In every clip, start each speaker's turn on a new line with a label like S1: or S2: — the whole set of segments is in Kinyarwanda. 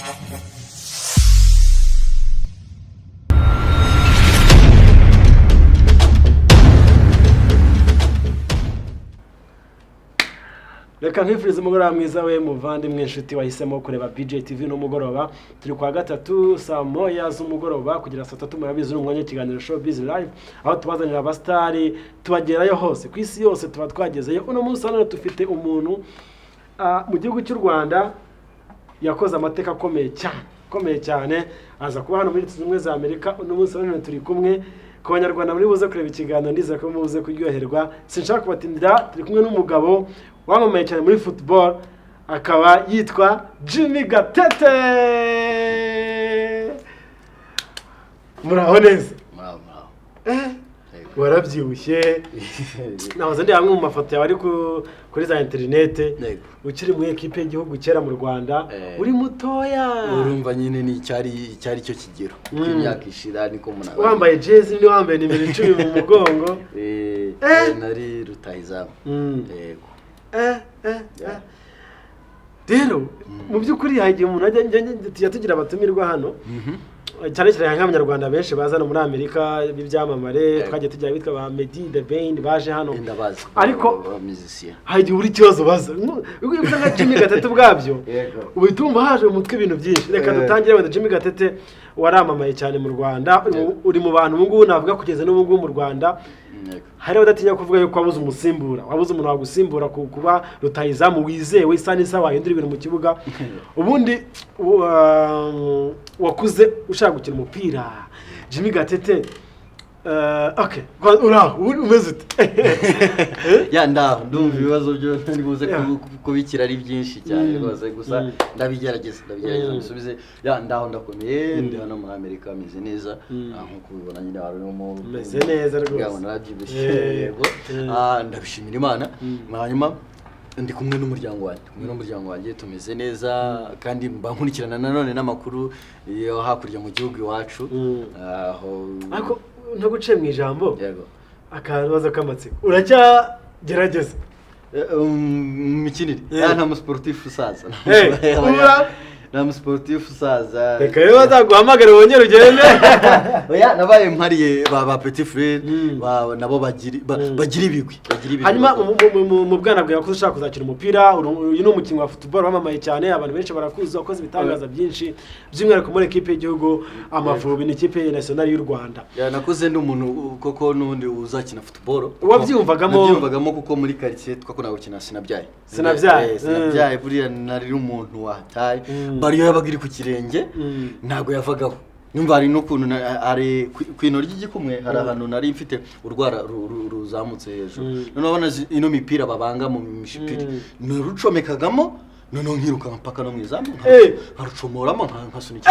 S1: Reka nkwifurize umugoroba mwiza, we muvandimwe, inshuti wahisemo kureba BJ TV. N'umugoroba turi kwa gatatu, saa 1 z'umugoroba kugera saa 3. Murabizi, ni umwanya w'ikiganiro Showbiz Live, aho tubazanira abasitari, tubagerayo hose ku isi yose, tuba twagezeyo. Uno munsi hano dufite umuntu mu gihugu cy'u Rwanda yakoze amateka akomeye cyane, akomeye cyane, aza kuba hano muri Leta Zunze Ubumwe za Amerika. Uno munsi hano turi kumwe. Ku Banyarwanda muri buze kureba ikiganiro, ndizera ko mubuze kuryoherwa. Sinshaka kubatindira, turi kumwe n'umugabo wamamaye cyane muri football, akaba yitwa Jimmy Gatete. Muraho neza?
S2: Muraho, muraho. Yego.
S1: Warabyibushye. Nahoze ndi hamwe mu mafoto yawe ari kuri za interinete ukiri muri ekipe y'igihugu kera mu Rwanda, uri mutoya.
S2: Urumva nyine ni icyari cyo kigero. Uko imyaka ishira niko umuntu aba
S1: Wambaye jezi nini, wambaye nimero 10 mu mugongo.
S2: Nari rutahizamu. Yego.
S1: Rero mu by'ukuri hari igihe umuntu ajya tujya tugira abatumirwa hano, cyane cyane nk'Abanyarwanda benshi baza hano muri Amerika b'ibyamamare. Twagiye tugira abitwa ba Meddy, The Ben baje hano.
S2: Ndabazi.
S1: Ariko
S2: ba musicien.
S1: Hari igihe ubura ikibazo ubaza iyo nka Jimmy Gatete ubwabyo, uhita wumva haje mu mutwe ibintu byinshi. Reka dutangire wenda. Jimmy Gatete, waramamaye cyane mu Rwanda, uri mu bantu ubu ngubu navuga kugeza n'ubu ngubu mu Rwanda hari abadatinya kuvuga yuko wabuze umusimbura, wabuze umuntu wagusimbura ku kuba rutahizamu wizewe, isa n'isa wahindura ibintu mu kibuga. Ubundi wakuze ushaka gukina umupira, Jimmy Gatete? Okay, uraho, ubundi umeze ute?
S2: Ya, ndaho, ndumva ibibazo byo ntari buze kubikira ari byinshi cyane rwose, gusa ndabigerageza mbisubize. Ya, ndaho, ndakomeye, ndi hano muri Amerika, meze neza. Nk'uko ubibona nyine harimo
S1: Umeze neza rwose.
S2: Yabona narabyibushye. Yego. Ndabishimira Imana. Hanyuma ndi kumwe n'umuryango wanjye, kumwe n'umuryango wanjye tumeze neza, kandi mba nkurikirana nanone n'amakuru yo hakurya mu gihugu iwacu. Aho
S1: Ariko ntaguciye mu ijambo,
S2: Yego.
S1: akabazo k'amatsiko, uracyagerageza?
S2: Mu mikinire?
S1: Yeah.
S2: Nta musiporutifu usaza. Nta musiporutifu usaza.
S1: Reka rero bazaguhamagare wongere ugende.
S2: Oya, nabaye mpariye ba petit frère, nabo bagira ibigwi.
S1: Hanyuma mu bwana bwawe wakuze ushaka kuzakina umupira. Uyu ni umukinnyi wa football wamamaye cyane, abantu benshi barakuzi, wakoze ibitangaza byinshi, by'umwihariko muri ekipe y'igihugu Amavubi, ni ikipe nationale y'u Rwanda.
S2: Ya, nakuze ndi umuntu koko n'ubundi uzakina football.
S1: Wabyiyumvagamo?
S2: Nabyiyumvagamo kuko muri quartier twakunda gukina sinabyaye.
S1: Sinabyaye.
S2: Sinabyaye. Buriya nari umuntu wataye bariyo yabaga iri ku kirenge, ntabwo yavagaho. Numva hari n'ukuntu hari ku ino ry'igikumwe hari ahantu nari mfite urwara ruzamutse hejuru. Noneho urabona ino mipira babanga mu mishipiri, narucomekagamo, noneho nkirukanka mpaka no mu izamu, nkarucomoramo, nkasunika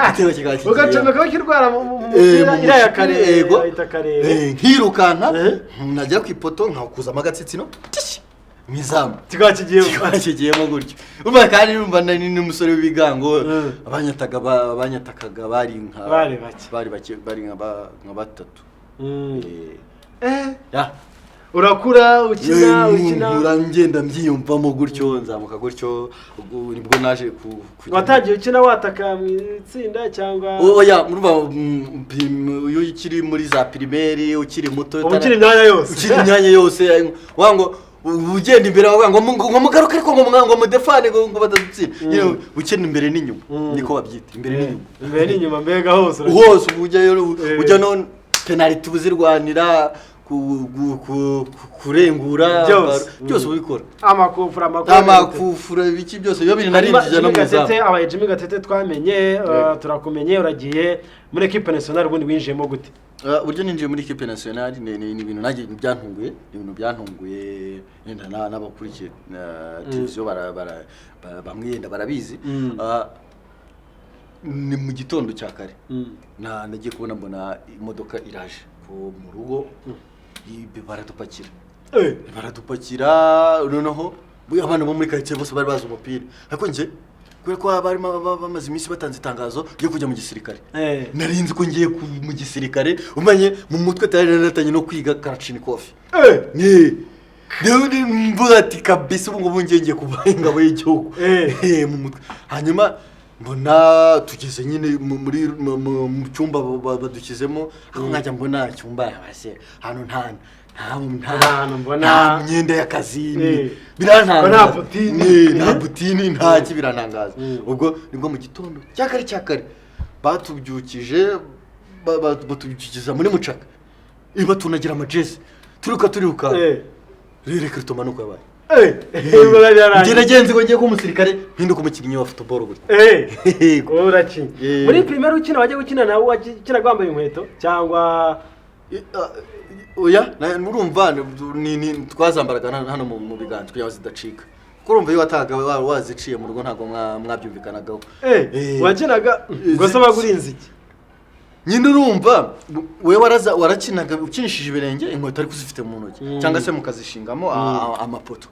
S2: igitego kikaba kigiyemo.
S1: Ugacomekaho ikirwara mu mupira
S2: Mu
S1: iriya
S2: mushipiri,
S1: karere,
S2: yego.
S1: bayita karere.
S2: Nkirukanka nagera ku ipoto nkakuzamo agatsitsino, tishi, mu izamu.
S1: Kikaba kigiyemo.
S2: Kikaba kigiyemo gutyo. Urumva kandi urumva nari n'umusore w'ibigango. Abanyatakaga bari nka
S1: Bari bake.
S2: Bari bake, bari nka batatu. Ya.
S1: Urakura ukina, ukina.
S2: Nkura ngenda mbyiyumvamo gutyo, nzamuka gutyo, ubwo nibwo naje
S1: Watangiye ukina wataka mu itsinda cyangwa?
S2: Oya, murumva, iyo ukiri muri za primaire, ukiri muto,
S1: Uba ukina imyanya yose.
S2: Ukiri imyanya yose, wagira ngo ugenda imbere bavuga ngo mugaruke, ariko ngo mudefane, ngo batadutsinda. Nyine ukina imbere n'inyuma, niko babyita, imbere n'inyuma.
S1: Imbere n'inyuma, mbega hose urakina.
S2: Hose uba ujyayo, ujya no penaliti uzirwanira, kurengura
S1: Byose.
S2: byose ubikora.
S1: Amakufura, amakufura.
S2: Amakufura, ibiki byose biba biri
S1: Hanyuma
S2: narinjije no
S1: Jimmy
S2: mu izamu.
S1: Gatete abaye Jimmy Gatete twamenye, turakumenye, uragiye muri equipe nationale. Ubundi winjiyemo gute?
S2: Uburyo ninjiye muri equipe nationale ni ibintu nanjye byantunguye, ni ibintu byantunguye, yenda n'abakurikiye televiziyo bamwe yenda barabizi. Ni mu gitondo cya kare, nagiye kubona mbona imodoka iraje mu rugo, baradupakira. Baradupakira, noneho abana bo muri karitsiye bose bari bazi umupira, ariko njye kubera ko barimo bamaze iminsi batanze itangazo ryo kujya mu gisirikare, nari nzi ko ngiye mu gisirikare. Umanye mu mutwe tayari naratangiye no kwiga karachinikofi. Rero mvuga ati: "Kabisa ubu ngubu ngiye kuba ingabo y'igihugu." Mu mutwe. Hanyuma Mbona tugeze nyine muri mu cyumba badushyizemo, aho nkajya mbona icyumba yabase hano nta
S1: Nta hantu mbona.
S2: Nta myenda y'akazi. Birantangaza.
S1: Nta butini.
S2: Nta butini, nta ki, birantangaza. Ubwo nibwo mu gitondo cya kare cya kare batubyukije, batubyukiza muri mucaka, batunagira amajezi, turiruka turiruka. Rero tumanuka yabaye.
S1: Birarangiye.
S2: Njye nagenze ngo ngiye kuba umusirikare, mpinduka umukinnyi wa football gutya. Yego.
S1: Wowe urakina muri primaire, ukina, wajya gukina nawe wakinaga wambaye inkweto cyangwa?
S2: Oya, murumva twazambaraga hano mu biganza kugira ngo zidacika, kuko urumva iyo watahaga waziciye mu rugo ntabwo mwabyumvikanagaho.
S1: Wakinaga ngo se wabaga urinze iki?
S2: Nyine urumva wowe warakinaga ukinishije ibirenge, inkweto ariko uzifite mu ntoki, cyangwa se mukazishingamo amapoto.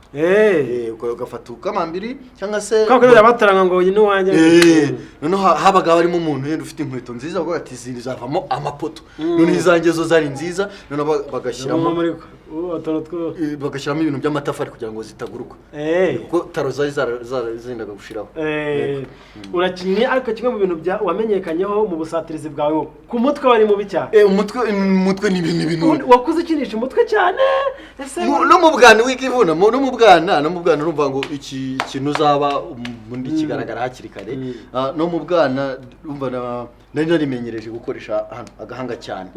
S2: Ugafata ukamambiri cyangwa se
S1: Kwa kundi bataranga ngo uyu ni uwanjye.
S2: Noneho habaga harimo umuntu yenda ufite inkweto nziza, bavuga ati izi zizavamo amapoto. Noneho izanjye zo zari nziza, noneho bagashyiramo
S1: muri utuntu two
S2: bagashyiramo ibintu by'amatafari kugira ngo zitaguruka, kuko taro zari zendaga gushiraho.
S1: Urakinnye, ariko kimwe mu bintu wamenyekanyeho mu busatirizi bwawe, ku mutwe wari mubi cyane.
S2: Umutwe ni ibintu
S1: Ubundi wakuze ukinisha umutwe cyane ese?
S2: No mu bwana wikivuna, no mu bwana urumva ngo iki kintu uzaba ubundi kigaragara hakiri kare. No mu bwana urumva nari narimenyereje gukoresha hano agahanga cyane.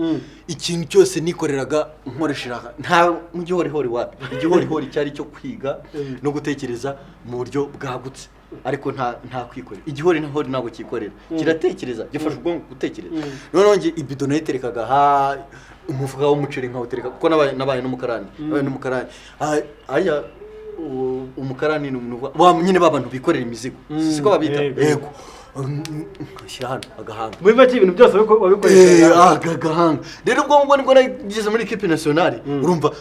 S2: Ikintu cyose nikoreraga nkoresheje aha, nta mu gihorihori wapi, igihorihori cyari cyo kwiga no gutekereza mu buryo bwagutse, ariko nta kwikorera. Igihorihori ntabwo cyikorera, kiratekereza, gifasha ubwonko gutekereza. Noneho njye ibido nayiterekaga ha umufuka w'umuceri nkawutereka, kuko nabaye n'umukarani. Aya umukarani ni umuntu nyine ba bantu bikorera imizigo, siko babita?
S1: Yego.
S2: Yego, shyira hano agahanga.
S1: Muri make ibintu byose wabikoreshaga.
S2: Aka gahanga rero, ubwo ngubwo nibwo nageze muri équipe nationale. Urumva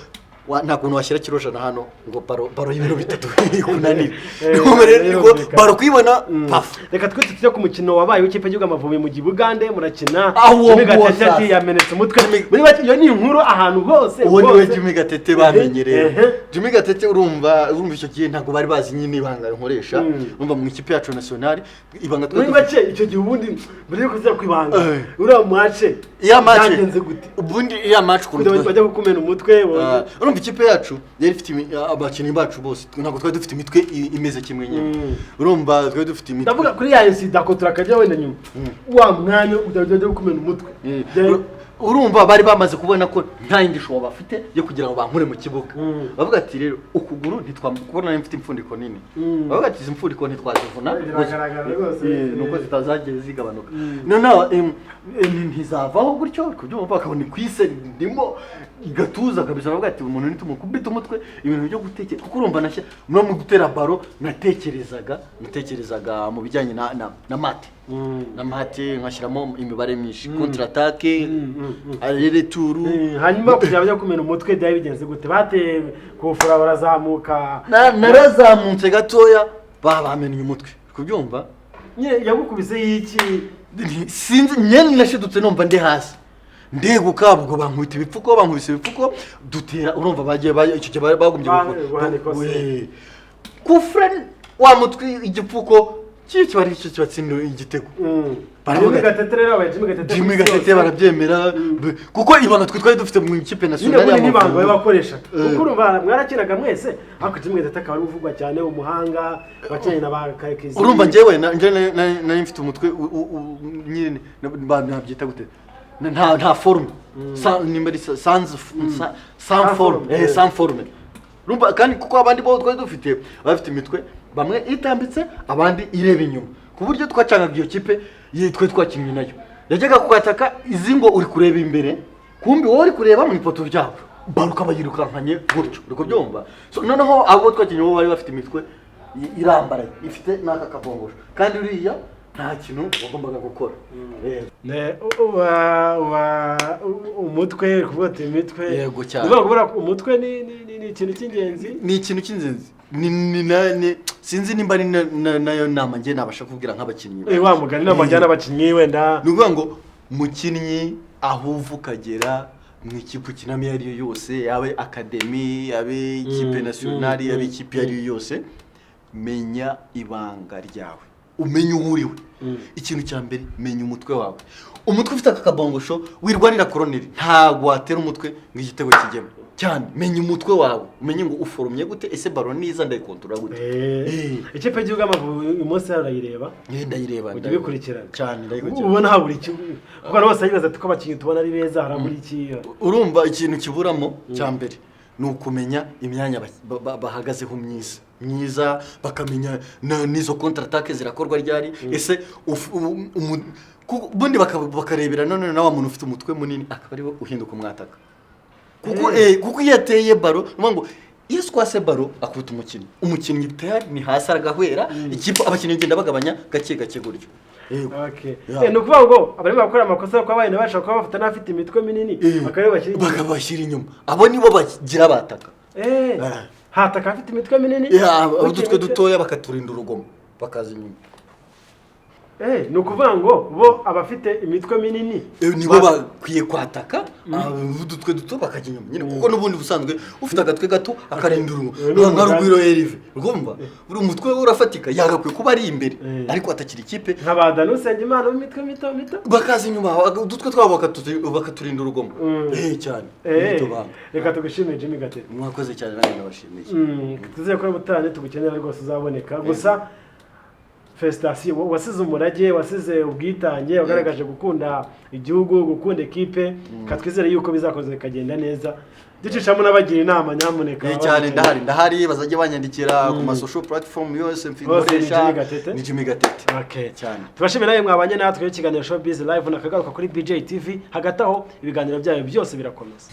S2: nta kuntu washyira kilo 100 hano ngo baro y'ibiro 3 ikunanire. Urumva rero niko
S1: Birumvikana.
S2: baro kuyibona pafu.
S1: Reka twese tujye ku mukino wabaye w'ikipe y'igihugu Amavubi mu Bugande murakina.
S2: Aho
S1: Jimmy
S2: nguwo
S1: Gatete ati
S2: sasa.
S1: yamenetse umutwe. Muri make iyo ni inkuru ahantu hose
S2: Uwo niwe
S1: hose.
S2: Jimmy Gatete bamenyereye. Jimmy Gatete, urumva icyo gihe ntabwo bari bazi nyine ibanga nkoresha. Urumva mu ikipe yacu nationale ibanga
S1: Muri
S2: twari
S1: make icyo gihe ubundi mbere yuko uza kwibanga uriya match
S2: iya match
S1: byagenze gute?
S2: Ubundi iya match ukuntu
S1: Kugira bajya kukumena umutwe
S2: urumva ikipe yacu yari ifite abakinnyi bacu bose ntabwo twari dufite imitwe imeze kimwe nyine. Urumva twari dufite imitwe
S1: Ndavuga kuri ya incident ko turakajya wenda nyuma wa mwanya ujya kumena umutwe.
S2: Urumva bari bamaze kubona ko nta yindi show bafite yo kugira ngo bankure mu kibuga. Bavuga ati rero ukuguru ntitwamukubona, nari mfite imfundiko nini. Bavuga ati izi mfundiko ntitwazivuna.
S1: Biragaragara rwose.
S2: Nuko zitazagiye zigabanuka, noneho ntizavaho gutyo kubyumva, bakabona ikwise ndimo igatuza kabisa. Bavuga ati umuntu nitumukubita umutwe, ibintu byo gutekereza, kuko urumva nashya no mu gutera baro natekerezaga mu bijyanye na maths na maths, nkashyiramo imibare myinshi, contre-attaque, aller-retour.
S1: Hanyuma kugira bajya kumena umutwe byari bigenze gute? Bateye kufura barazamuka?
S2: Narazamutse gatoya bamennye umutwe, kubyumva.
S1: Nyine yagukubise y'iki?
S2: Sinzi nyine, nashidutse numva ndi hasi, ndeguka, ubwo bankubita ibipfuko, bankubise ibipfuko, dutera. Urumva bagiye icyo gihe bari bagombye
S1: Guhanika se.
S2: Kufure wa mutwe, igipfuko kiba ari cyo kibatsinda igitego. Baravuga
S1: Jimmy Gatete rero yabaye Jimmy Gatete
S2: Jimmy
S1: ku isi
S2: Gatete
S1: yose.
S2: barabyemera, kuko ibanga twe twari dufite mu ikipe
S1: Nyine
S2: nationale
S1: ubundi n'ibanga
S2: y'Amavubi.
S1: bakoreshaga, kuko urumva mwarakinaga mwese, ariko Jimmy Gatete akaba ari uvugwa cyane, umuhanga wakinanye na ba Karekezi.
S2: Urumva njyewe njye nari mfite umutwe nyine nabyita gute? Nta forme. Nimba ari sans sans forme, sans forme. Urumva kandi kuko abandi bo twari dufite bafite imitwe bamwe itambitse, abandi ireba inyuma, ku buryo twacangaga iyo kipe twe twakinnye nayo yajyaga kwataka izi ngo uri kureba imbere, kumbi wowe uri kureba mu ipoto ryabo, baruka bayirukankanye gutyo, uri kubyumva? So, noneho abo twakinnye bo bari bafite imitwe irambaraye ifite n'aka kabongosho, kandi uriya nta kintu wagombaga gukora.
S1: Umutwe uri kuvuga ati imitwe.
S2: Yego cyane.
S1: Ni ukuvuga ngo buriya umutwe ni ikintu cy'ingenzi.
S2: Ni ikintu cy'ingenzi, sinzi nimba ari nayo nama njye nabasha kubwira nk'abakinnyi
S1: Wa mugani nama njyana abakinnyi wenda.
S2: Ni ukuvuga ngo mukinnyi aho uva ukagera mu ikipe ukinamo iyo ari yo yose, yabe academy, yabe ikipe nationale, yabe ikipe iyo ari yo yose, menya ibanga ryawe, umenye uwo uriwe. Ikintu cya mbere, menya umutwe wawe. Umutwe ufite aka kabongosho wirwanira koroneri, ntabwo watera umutwe ngo igitego kijyemo cyane. Menya umutwe wawe, umenye ngo uforomye gute, ese ballon niza ndayikontorora gute?
S1: Ikipe y'igihugu y'Amavubi uyu munsi urayireba?
S2: Ndayireba.
S1: Ujya ubikurikirana?
S2: Cyane, ndayikurikirana.
S1: Ubona habura iki? Kuko abantu bose bibaza ati ko abakinnyi tubona ari beza, harabura iki?
S2: Urumva, ikintu kiburamo cya mbere ni ukumenya imyanya bahagazeho myiza myiza, bakamenya n'izo contre-attaque zirakorwa ryari. Ese ubundi bakarebera none na wa muntu ufite umutwe munini akaba ariwe uhinduka umwataka, kuko kuko iyo ateye ballon, ni ukuvuga ngo iyo swase ballon akubita umukinnyi, umukinnyi tayari ni hasi aragahwera. Ikipe, abakinnyi bagenda bagabanya gake gake gutyo. Yego.
S1: Okay.
S2: Yeah.
S1: Ni ukuvuga ngo abarimo bakora amakosa yo kuba wenda bashobora kuba bafite n'abafite imitwe minini, bakaba aribo bashyira inyuma.
S2: Bakabashyira inyuma, abo nibo bagira bataka.
S1: Hataka afite imitwe minini.
S2: Yeah,
S1: Ufite
S2: udutwe dutoya bakaturinda urugomo, bakaza inyuma.
S1: Ni ukuvuga ngo bo abafite imitwe minini
S2: Nibo bakwiye kwataka, udutwe duto bakajya inyuma nyine, kuko n'ubundi busanzwe ufite agatwe gato akarinda urugo
S1: Ni
S2: nka
S1: umugani.
S2: Rugwiro Erive, urumva buri umutwe we urafatika, yagakwiye kuba ari imbere, ariko atakira ikipe.
S1: Nka ba Dani Usengimana b'imitwe mito mito.
S2: Bakaza inyuma, udutwe twabo bakaturinda urugomo. Cyane. Niryo banga.
S1: Reka tugushimire, Jimmy Gatete.
S2: Mwakoze cyane, nanjye ndabashimiye.
S1: Twizeye ko ubutaha tugukenera rwose uzaboneka. Gusa félicitations, wasize umurage, wasize ubwitange, wagaragaje gukunda igihugu, gukunda ekipe. Katwizere yuko bizakomeza bikagenda neza, ducishamo n'abagira inama nyamuneka.
S2: Cyane, ndahari, ndahari, bazajya banyandikira ku ma social platform yose
S1: Hose ni
S2: nkoresha.
S1: Jimmy Gatete?
S2: Ni Jimmy Gatete.
S1: Okay.
S2: Cyane.
S1: Tubashimira nawe mwabanye natwe. Ikiganiro Showbiz Live nakagaruka kuri BJ TV. Hagati aho ibiganiro byayo byose birakomeza.